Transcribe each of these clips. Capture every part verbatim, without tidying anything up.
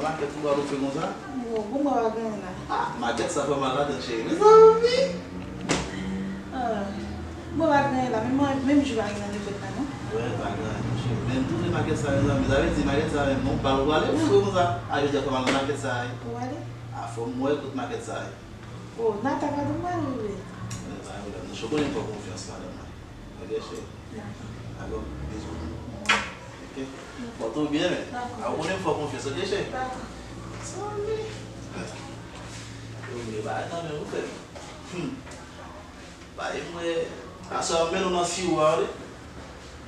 Makèt pou bal ou fè konsa? Bon, bon, bwa pa genyen la. Ah, makèt sa fè mal ladan, cheri. Mezanmi! Ah, bon, pa genyen la. Menm, menm ji pa gen nan livret la, non? Wè, pa genyen, cheri. Menm tou de makèt sa, mezanmi. Sa vle di, makèt sa, menm non, bal ou prale, ou fè konsa. Ah, jodi a fè mal nan makèt sa, wi. Ou prale? Ah, fò m wè kot makèt sa, wi. Oh, Nata pa di mal, wi. Eh, pa gen pwoblèm, non. Cheri, ou konnen m fè w konfyans, madanm mwen. Ok, cheri? Dakò. Dakò, bizou. Ok? Bon, tou byen, men. Dakò. A, ou konnen m fè w konfyans, ok, cheri? Dakò. Sa vle. Ou vle bagay nan men ou fè. Hmm. Bay mwen. Aswè, m mennen w nan siwo a, wi.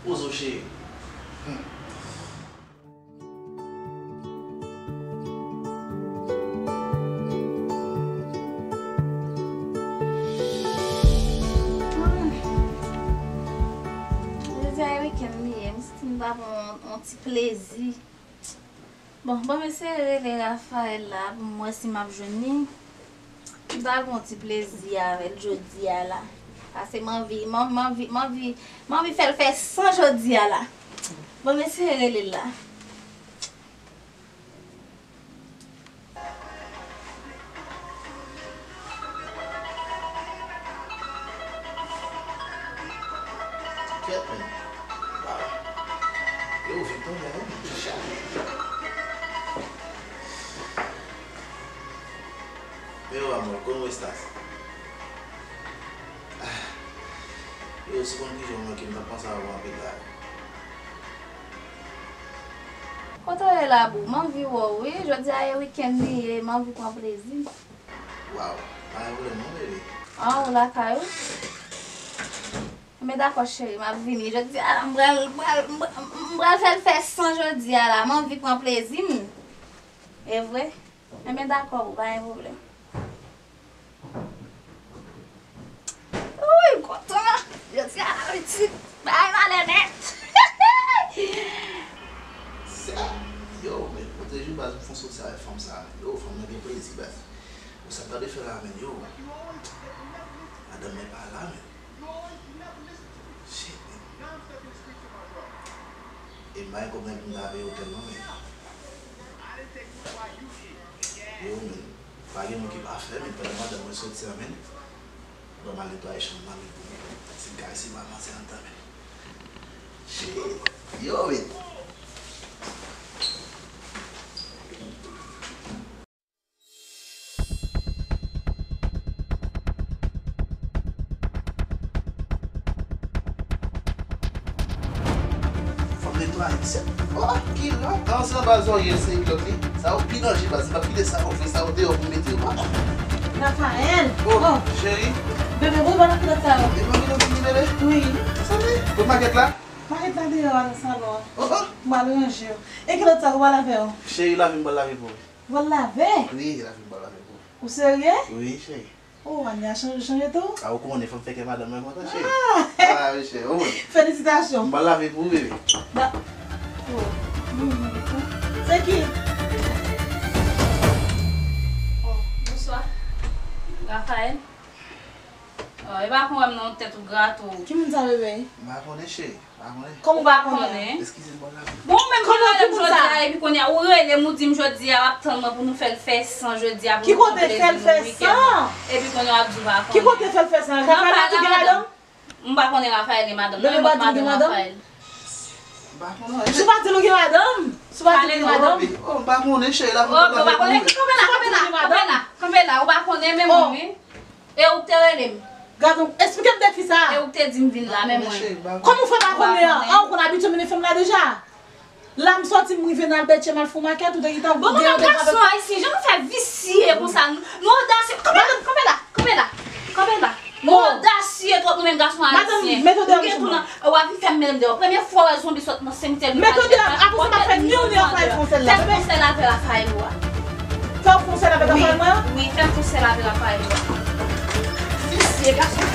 Poze w, cheri. Hmm. Jodi a e wikenn li ye, m santi m ta pran yon, yon ti plezi. Bon, ban m eseye rele Raphaël la pou m wè si m ap jwenn li. M ta pran yon ti plezi avè l jodi a la. Paske m anvi, m anvi, m anvi, m anvi, m anvi fè l fè san jodi a la. Ban m eseye rele l la. Kèt, men. Waw. Yo, Victoria, yo, men, chak. Pero amor, ¿cómo estás? Ah. Yo, si w konn kijan w manke m, m t ap panse avè w anpil la. Kote w ye la, boo? M anvi wè w, wi. Jodi a e wikenn li ye, m anvi pran plezi. Waw, pa gen pwoblèm non, bebe. Ah, ou lakay ou? Enben dakò, cheri, m ap vini. Jodi a la, m pral, m pral, m pral, m pral fè l fè san jodi a la. M anvi pran plezi m. E vre? Enben dakò, boo, pa gen pwoblèm. Wi, m kontan. Jodi a la, pitit, bagay malè nèt. Sa, yo, men, pwoteje baz, m fon soti avèk fanm sa. Yo, fanm nan gen plezi, baz. Ou sa tande fè la, men, yo. Madanm mwen pa la, men. Shit, men. E m pa gen kòb nan men pou m ta peye otèl, non, men. Yo, men. Pa gen moun ki pa fè, men pandan madanm mwen soti an, men, ban m al netwaye chanm nan, men, pou mwen. Ti kay se pa manzè anndan, men. Shit. Yo, men. Fò m netwaye, mesye. Oh, kilòt. Ansanm ba zòrye se kilòt li. Sa yo pi danje, baz. M p ap kite sa yo fè sa yo deyò pou m mete yo. Raphaël! Oh, cheri. Bebe, bon, ban kilòt sa yo. E ban kilòt pou m, bebe? Wi. Sa vle? Kot makèt la? Makèt la deyò a, nan salon an. Oh, oh. M al ranje yo. E kilòt sa yo, ou pa lave yo? Cheri, lave m, m pral lave pou ou. Ou pral lave? Wi, lave m, m pral lave pou ou. Ou serye? Wi, cheri. Oh, Ania chanje, chanje tou? A, ou konnen, fò m fè kè madanm mwen kontan, cheri. Ah! Ah, wi, cheri, ou konnen. Felisitasyon. M pral lave pou ou, bebe. Da-, oh, mm, se ki? Oh, bonswa. Raphaël. Oh, e pa konn wè m nan tèt ou grate w. Ki moun sa, bebe? M pa konnen, cheri. Kòman ou pa konnen? Eskize m, bon, la. Bon, ou menm ki rele m jodi a, epi kounye a, ou rele m, ou di m jodi a, w ap tann mwen pou nou fè l fè san jodi a, pou nou pran plezi nou wikenn nan. Ki kote fè l fè san? Epi kounye a, w ap di w pa konnen. Ki kote fè l fè san? Raphaël pa gen madanm? M pa konnen Raphaël gen madanm. Non, men madanm Raphaël. M pa konnen. Si w pa di nou gen madanm, si w pa di nou gen madanm. Oh, m pa konnen, cheri, la. Oh, ou pa konnen. Kanpe la, kanpe la, kanpe la, kanpe la, ou pa konnen, men mwen, wi. E ou k te rele m. Gad on, eksplike m de fi sa. E ou k te di m vin la, men mwen. Kòman ou fè pa konnen an? An, ou konn abitye mennen fanm la deja. La m sòti, m rive nan Albètyè, m al fè makèt, ou te gentan. Bon, madanm, gason ayisyen, jan nou fè visye konsa? Nou, nou odasye. Kanpe la, kanpe la, kanpe la. Kanpe la. Nou odasye twòp, nou menm gason ayisyen. Madanm, mete w deyò, mesye. Ou a vin fè m mennen m deyò. Premye fwa w wè zonbi sot nan simityè. Mete w deyò, apre sa m ap fè ni w ni Raphaël fè yon sèl la. Fè yon sèl avè Raphaël ou a. Fè w fè yon sèl avè Raphaël mwen an? Wi, fè m fè yon sèl avè Raphaël ou a. Visye, gason